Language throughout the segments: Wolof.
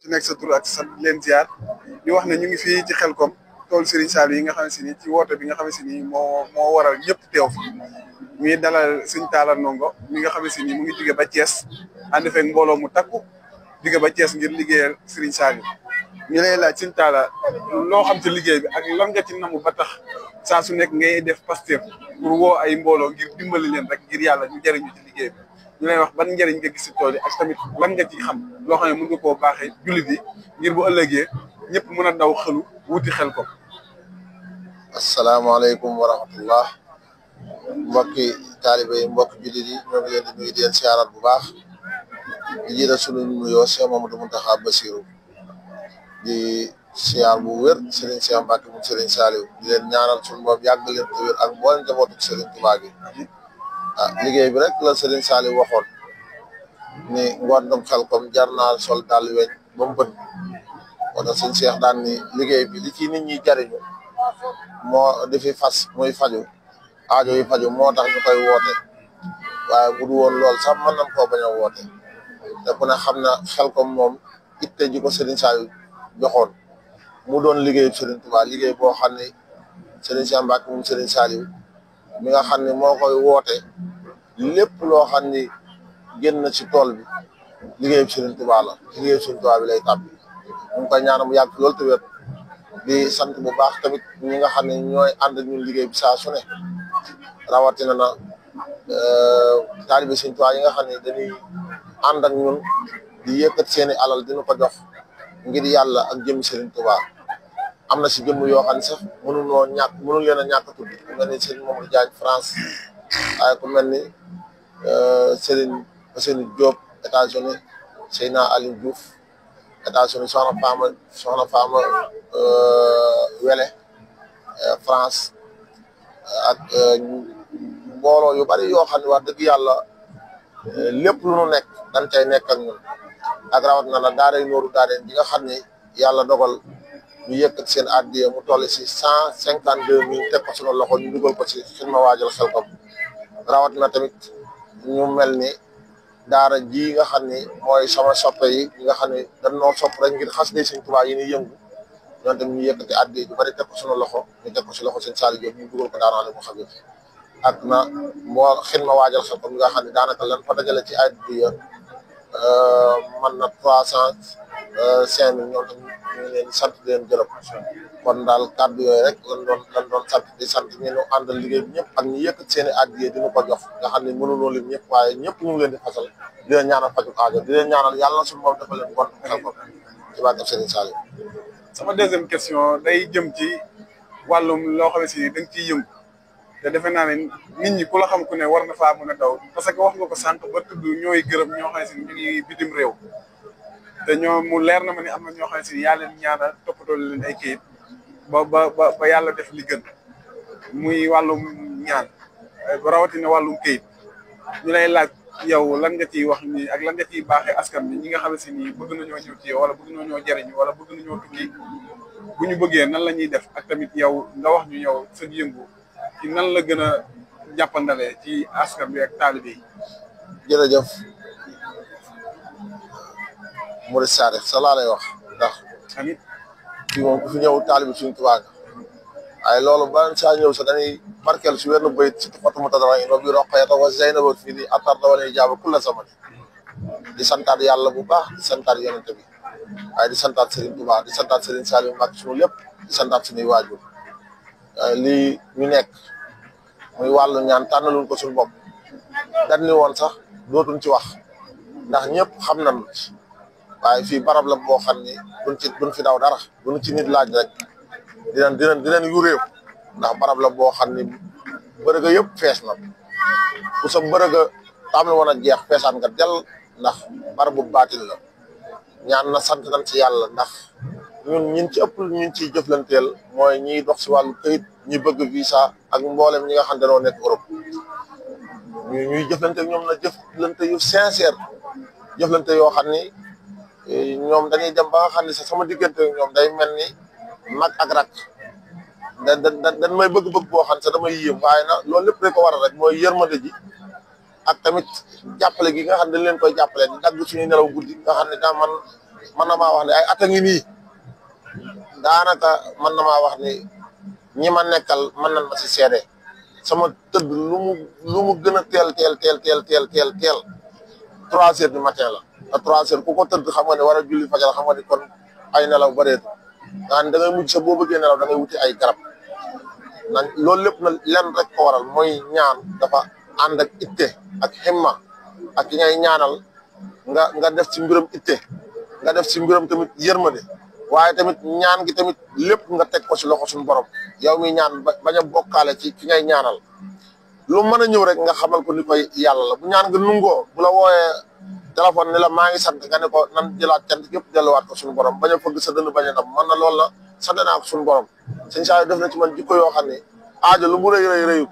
ci nekk sa tur ak sa leen ziar di wax ne ñu ngi fii ci Xelkom tool Serigne Saliou yi nga xam si ni ci woote bi nga xam si ni moo waral ñëpp teew fi muy dalal Serigne Talla Ndongo mi nga xam si ni mu ngi jóge ba Thiès ànd fekk mbooloo mu takku jóge ba Thiès ngir liggéeyal Serigne Saliou ñu lay laaj Serigne Talla loo xam ci liggéey bi ak lan nga ci namu ba tax saa su nekk ngay def Pastef pour woo ay mbooloo ngir dimbali leen rek ngir yàlla ñu jëriñu ci liggéey bi ñu lay wax ban njëriñ nga gis si tool yi ak tamit lan nga ci xam loo xam ne mën nga koo baaxee jullit yi ngir bu ëllëgee ñëpp mën a daw xelu wuti Xelkom. asalaamaaleykum wa rahmatullah mbokki taalibe yi mbokki jullit yi ñoo ngi leen di nuyu di leen siyaarat bu baax di jiital sunu nuyoo Cheikh Mamadou Mountakha Bassirou di siyaar bu wér Serigne Cheikh Mbacke mu Serigne Saliou di leen ñaanal sunu borom yàgg leen te wér ak mboolem njabootu Serigne Touba gi liggéey bi rek la Serigne Saliou waxoon ni ngondum Xelkom jar naa sol dàll weñ ba mu bën moo tax Serigne Cheikh daan ni liggéey bi li ci nit ñi jariñu moo di fi fas muy faju aajo yi faju moo tax ñu koy woote waaye bu du woon lool sax mën nañ koo bañ a woote te ku ne xam na Xelkom moom itte ji ko Serigne Saliou joxoon mu doon liggéey Serigne Touba liggéey boo xam ne Serigne Cheikh Mbacke moom Serigne Saliou mi nga xam ne moo koy woote lépp loo xam ni génn na ci tool bi liggéey Serigne Touba la liggéey Serigne Touba bi lay tàbbi mu ngi koy ñaanal mu yàgg loolu te wér di sant bu baax tamit ñi nga xam ne ñooy ànd ñun liggéey bi saa su ne rawatina na taalibe Serigne Touba yi nga xam ne dañuy ànd ak ñun di yëkkat seeni alal dina ko jox ngir yàlla ak jëm Serigne Touba am na si jëmm yoo xam ne sax mënu leen a ñàkk a tudd ku mel ni Serigne Mamadou Diagne France waaye ku mel ni Serigne Diop États-Unis Seyna Aliou Diouf États-Unis soxna Fama Wele France ak mbooloo yu bari yoo xam ne wax dëgg yàlla lépp lu nu nekk dañ cay nekk ak ñun ak rawat na la daaray nooru daareen bi nga xam ne yàlla dogal ñu yëkkat seen addiya mu toll si 152 000 teg ko sunu loxo ñu dugal ko ci xidma waajal Xelkom rawat na tamit ñu mel ni daara ji nga xam ne mooy sama soppe yi nga xam ne dañ noo sopp rek ngir xas de Serigne Touba yi ni yëngu ñoom tamit ñu yëkkati addiya ju bari teg ko sunu loxo ñu teg ko si loxo Serigne Saliou Diop ñu dugal ko daanaale mu xabir ak na moo xidma waajal Xelkom nga xam ne daanaka lan fa dajale ci addiya man na 305 000 ñoom tamit ñu ngi leen di sant di leen gërëm kon daal kàddu yooyu rek lan doon sant di sant ñi ñu àndal liggéey bi ñëpp ak ñu yëkkat seen i addiya dina ko jox nga xam ne mënuloo lim ñëpp waaye ñëpp ñu ngi leen di fasal di leen ñaanal faju aajo di leen ñaanal yàlla suñu moom dafa leen bon Xelkom ci barke Serigne Saliou. sama deuxième question day jëm ci wàllum loo xam ne si da nga ciy yëngu te defe naa ne nit ñi ku la xam ku ne war na faa mën a daw parce que wax nga ko sànq ba tudd ñooy gërëm ñoo xam ne si ñu ngi bitim réew te ñoo mu leer na ma ni am na ñoo xam ne si yaa leen ñaanal toppatoo leen ay kayit ba yàlla def li gën muy wàllum ñaan rawatina wàllum kayit ñu lay laaj yow lan nga ciy wax ni ak lan nga ciy baaxee askan bi ñi nga xam ne si nii bëgg nañoo ñëw ci yow wala bëgg nañoo jëriñu wala bëgg nañoo tukki bu ñu bëggee nan la ñuy def ak tamit yow nga wax ñu yow sa yëngu ci nan la gën a jàppandalee ci askan bi ak taalibe yi. jërëjëf Mouride Sadikh sa laa lay wax ndax amiin fii moom ku fi ñëw taalibe Serigne Touba nga waaye loolu ba saa ñëw sax dañuy barkeel si wenn bayit si Fatou Tadara yi bi roqeeta wa Zeynaba fii di attar da wala jaaba kulla samani di santaat yàlla bu baax di santaat yonente bi waaye di santaat Serigne Touba di santaat Serigne Saliou Mbacke suñu lépp di santaat suñuy waajur lii ñu nekk muy wàllu ñaan tànnaluñ ko suñu bopp dañ ni woon sax dootuñ ci wax ndax ñëpp xam nañ waaye fii barab la boo xam ni duñ fi daw dara duñ ci nit laaj rek dinañ yuréew ndax barab la boo xam ni bërëga yëpp fees na ku sa bërëga tàmbali woon a jeex feesaan nga del ndax barabu baatin la ñaan na sant nañ ci yàlla ndax ñun ci ëpp ñun ciy jëflanteel mooy ñiy dox si wàllu këyit ñi bëgg visa ak mboolem ñi nga xam ne dañoo nekk Europe ñuy jëflanteel ñoom na jëflante yu sincère jëflante yoo xam ni ñoom dañuy dem ba nga xam ne sax sama diggante ñoom day mel ni mag ak rak dañ may bëgg-bëgg boo xam ne sax damay yéem waaye na loolu lépp rek ko waral rek mooy yërmande ji ak tamit jàppale gi nga xam ne dañ leen koy jàppale di dagg suñuy nelaw guddi nga xam ne daa man mën na maa wax ne ay at a ngi nii daanaka mën na maa wax ni ñi ma nekkal mën nañ ma si seede sama tëdd lu mu gën a teel 3 heures du matin la te 3 heures ku ko tëdd xam nga ne war a julli fajar xam nga ni kon ay nelaw bareetu nga da ngay mujj sa boo bëggee nelaw da ngay wuti ay garab na loolu lépp na lenn rek ko waral mooy ñaan dafa ànd ak itte ak himma ak ki ngay ñaanal nga def ci mbiram itte nga def ci mbiram tamit yërmande waaye tamit ñaan gi tamit lépp nga teg ko ci loxo suñu borom yow mi ñaan bañ a bokkaale ci ki ngay ñaanal lu mën a ñëw rek nga xamal ko ni koy yàlla la bu ñaan nga nungoo bu la wooyee téléphone ne la maa ngi sant nga ne ko nan jëlaat cant yëpp delluwaat ko suñu borom bañ a fëgg sa dënn bañ a nam man na loolu la sant naa ko suñu borom sëñ Saliou def na ci man jikko yoo xam ne aajo lu mu rëy rëyu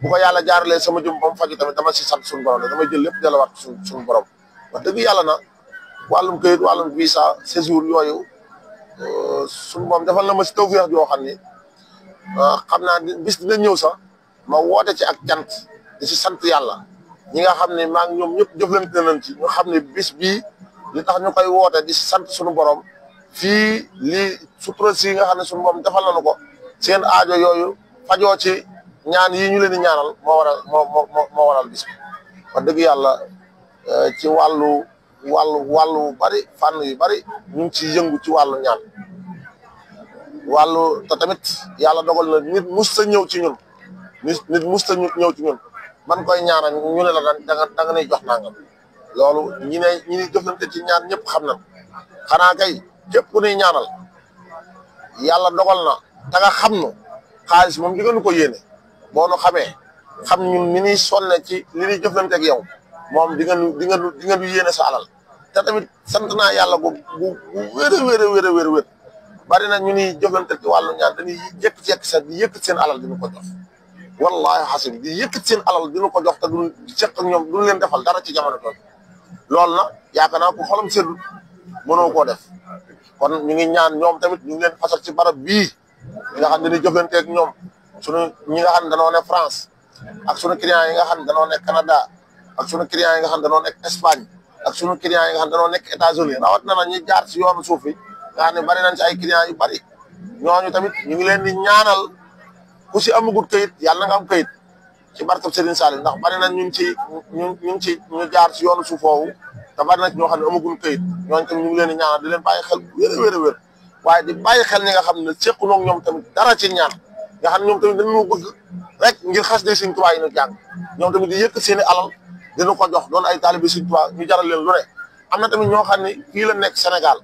bu ko yàlla jaaralee sama jëm ba mu faju tamit dama si sant suñu borom ne damay jël lépp delluwaat ko suñu borom wax dëgg yàlla na wàllum këyit wàllum visa séjour yooyu suñu moom defal na ma si tawfeex yoo xam ni xam naa bis dina ñëw sax ma woote ci ak cant di si sant yàlla ñi nga xam ne maa ngi ñoom ñëpp jëflante nañ ci ñu xam ne bis bii li tax ñu koy woote di si sant suñu borom fii lii sutura si nga xam ne suñu moom defal nañu ko seen aajo yooyu fajoo ci ñaan yi ñu leen di ñaanal moo waral bis bi wax dëgg yàlla ci wàllu bari fànn yu bari ñu ngi ci yëngu ci wàllu ñaan wàllu te tamit yàlla dogal na nit mus ta ñëw ci ñun nit mus ta ñëw ci ñun man koy ñaanal ñu ne la da nga nay jox nangam loolu ñi ni jëflante ci ñaan ñëpp xam nañ xanaa kay képp ku ñuy ñaanal yàlla dogal na da nga xam nu xaalis moom di nga nu ko yéene boo nu xamee xam ñun ni ñuy sonne ci li ñuy jëflante ak yow moom di nga nu yéene sa alal te tamit sant naa yàlla bu wér a wér bari na ñu ni jëflante ci wàllu ñaan dañuy jékki-jékki sax di yëkkat seen alal dina ko jox wallahi xasim di yëkkat seen alal dina ko jox te duñ seq ak ñoom duñ leen defal dara ci jamono tool loolu na yaakaar naa ko xolam seddu mënoo koo def kon ñu ngi ñaan ñoom tamit ñu ngi leen fasal ci barab bii nga xam ne dañuy jëflante ak ñoom sunu ñi nga xam ne danoo ne France ak sunu clients yi nga xam ne danoo nekk Canada ak sunu clients yi nga xam ne danoo nekk Espagne ak sunu clients yi nga xam ne danoo nekk États-Unis rawat na na ñi jaar si yoonu suuf yi nga xam ne bari nañ ci ay clients yu bari ñooñu tamit ñu ngi leen di ñaanal ku si amagut kayit yàlla na nga am kayit ci barkab Serigne Saliou ndax bari nañ ñu jaar si yoonu suuf woowu te bari na ci ñoo xam ne amagul kayit ñooñu tamit ñu ngi leen di ñaanal di leen bàyyi xel wér a wér waaye di bàyyi xel ñi nga xam ne sequ noog ñoom tamit dara ci ñaan nga xam ne ñoom tamit dañu bëgg rek ngir xas de Serigne Touba yi ñu jàng ñoom tamit di yëkk seen i alal dina ko jox doon ay taalibe Serigne Touba ñu jaral leen lu ne am na tamit ñoo xam ne fii la nekk Sénégal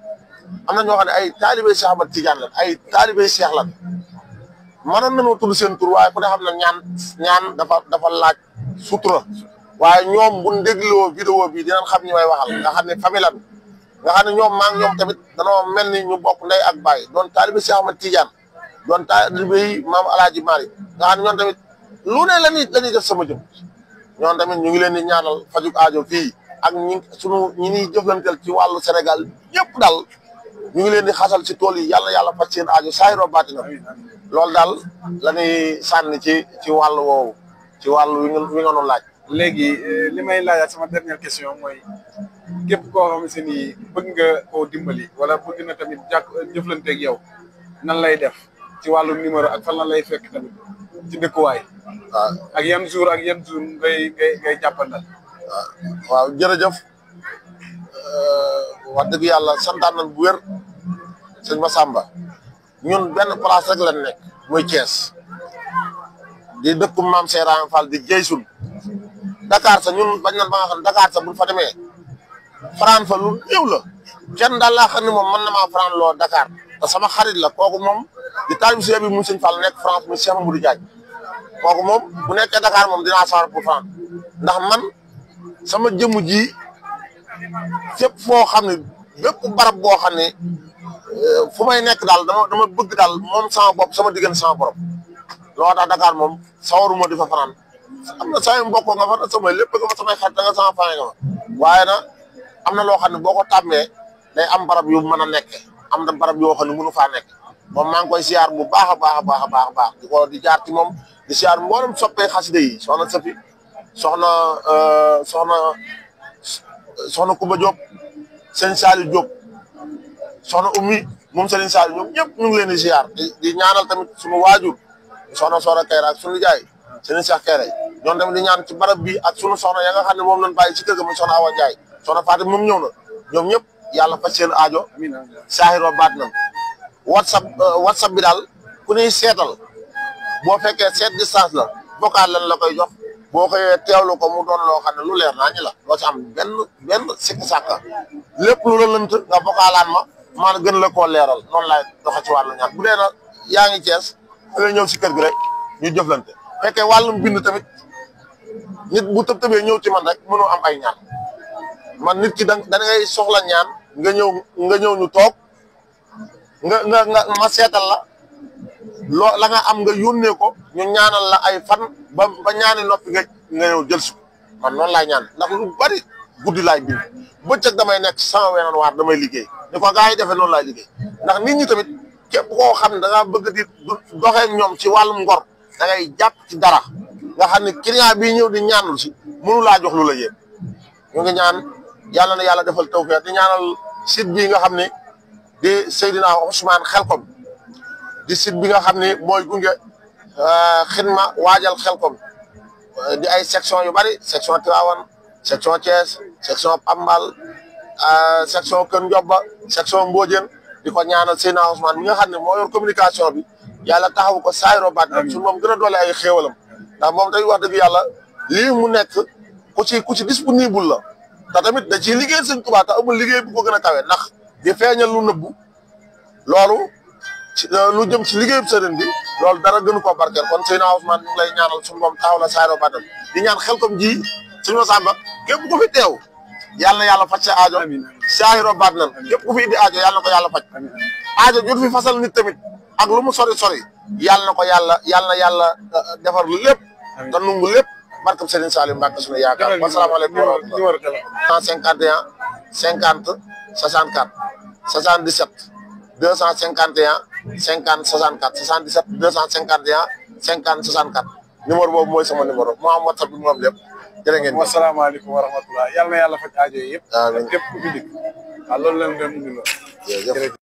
am na ñoo xam ne ay taalibe Cheikh Ahmad Tidiane lan ay taalibe Cheikh lan mënoon nañoo tudd seen tur waaye ku ne xam ne ñaan dafa laaj sutura waaye ñoom bu ñu dégloo vidéo bi dinañ xam ñi may waxal nga xam ne famille lan nga xam ne ñoom maa ngi ñoom tamit danoo mel ni ñu bokk ndey ak baay doon taalibe Cheikh Ahmad Tidiane doon taalibe yi maam Alaaji Malick nga xam ne ñoom tamit lu ne la ñuy def sama jëm ñoom tamit ñu ngi leen di ñaanal fajuk aajo fii ak ñi ñuy jëflanteel ci wàllu Sénégal ñëpp daal ñu ngi leen di xasal ci tool yi yàlla faj seen aajo saayiroo baatina loolu daal la ñuy sànni ci wàllu woowu ci wàllu wi nga nu laaj. léegi li may laajaat sama dernière question mooy képp koo xam ne ni bëgg nga koo dimbali wala bëgg na tamit jëflanteeg yow nan lay def ci wàllu numéro ak fan la lay fekk tamit ci dëkkuwaay. waaw ak yan jour ngay jàppandal. waaw jërëjëf wax dëgg yàlla santaan nañ bu wér sëñ Massamba ñun benn place rek lañ nekk muy Thiès di dëkku maam Seydou Fall di Jeysul Dakar sa ñun bañ nañ ba nga xam Dakar sa buñ fa demee France fa lu néew la kenn daal laa xam ne moom mën na maa France loo Dakar te sama xarit la kooku moom di taalibe si bi mu sëñ Fall nekk France muy Cheikh Mamadou Diagne kooku moom bu nekkee Dakar moom dinaa sawar pour France ndax man sama jëmm ji fépp foo xam ne bépp barab boo xam ne fu may nekk daal dama bëgg daal moom sama bopp sama diggante sama borom loo tax Dakar moom sawaruma di fa fanaan am na samay mbokk nga fa samay lépp nga fa samay xarit da nga sama fane nga fa waaye nag am na loo xam ne boo ko tàmmee day am barab yu mën a nekk am na barab yoo xam ne mënu faa nekk moom maa ngi koy siyaar bu baax a baax di ko di jaar ci moom di siyaar mboolem soppee xasida yi soxna Safi soxna Kumba Diop sëñ Saliou Diop soxna Oumy moom Serigne Sall ñoom ñëpp ñu ngi leen di ziar di ñaanal tamit suñu waajur soxna Soora Kayra ak suñu jaay Serigne Cheikh Kayra ñoom tamit di ñaan ci barab bi ak suñu soxna ya nga xam ne moom lañ bàyyi ci kër ga muy soxna Awa Ndiaye soxna Fatim moom ñëw na ñoom ñëpp yàlla faj seen aajo saahiro baat na whatsapp bi daal ku ñuy seetal boo fekkee seet distance la vocal lan la koy jox boo xëyee teewlu ko mu doon loo xam ne lu leer naa ñu la loo ci am benn sikki sàkka lépp lu la lënt nga vocalaan ma gën la koo leeral noonu laay doxe ci wàllu ñaan bu dee na yaa ngi Cees da ngay ñëw si kër gi rek ñu jëflante fekkee wàllum bind tamit nit bu tëbee ñëw ci man rek mënoo am ay ñaan man nit ki da ngay soxla ñaan nga ñëw ñu toog nga ma seetal la la nga am nga yónnee ko ñu ñaanal la ay fan ba ñaani noppi nga ñëw jël si man noonu laay ñaan ndax lu bari guddi laay bind bëccëg damay nekk sama weneen waar damay liggéey ni ko gars yi defee noonu laay liggéey ndax nit ñi tamit képp koo xam ne da ngaa bëgg di doxee ñoom ci wàllum ngor da ngay jàpp ci dara nga xam ne client bii ñëw di ñaanul si mënu laa jox lu la yéen ñu ngi ñaan yàlla na yàlla defal tawfeex di ñaanal site bii nga xam ne di Seydina Ousmane Xelkom di site bi nga xam ne mooy gunge xidma waajal Xelkom di ay section yu bari section Tivaouane section Thiès section Pambal section Kër Ndioba section Mbodiène di ko ñaanal Seydina Ousmane mi nga xam ne moo yor communication bi yàlla taxawu ko saayro baat nag su moom gën a doole ay xéewalam ndax moom tey wax dëgg yàlla lii mu nekk ku ci disponible la te tamit da ciy liggéey Sëñ Tuubaa te amul liggéey bu ko gën a kawe ndax di feeñal lu nëbbu loolu lu jëm ci liggéeyub sëriñ bi loolu dara gënu koo barkeel kon Seydina Ousmane ñu ngi lay ñaanal suñu moom taxaw la saayro baatam di ñaan Xelkom ji suñu Samba képp ku fi teew yàlla na yàlla faj sa aajo saayro baat nan képp ku fi indi aajo yàlla na ko yàlla faj aajo jot fi fasal nit tamit ak lu mu sori yàlla na ko yàlla defar lu lépp te nungu lépp barkam Serigne Saliou Mbacke suñu yaakaar wasalaamaaleykum wa rahmatulah 151 50 64 77 251 50 64 77 251 50 64 numéro boobu mooy sama numéro moo am WhatsApp bi mu am lépp jërë ngeen. wasalaamaaleykum wa rahmatulah yàlla na yàlla faj aajo yi yëpp. amiin képp ku fi dikk waaw loolu lañ doon indi lool.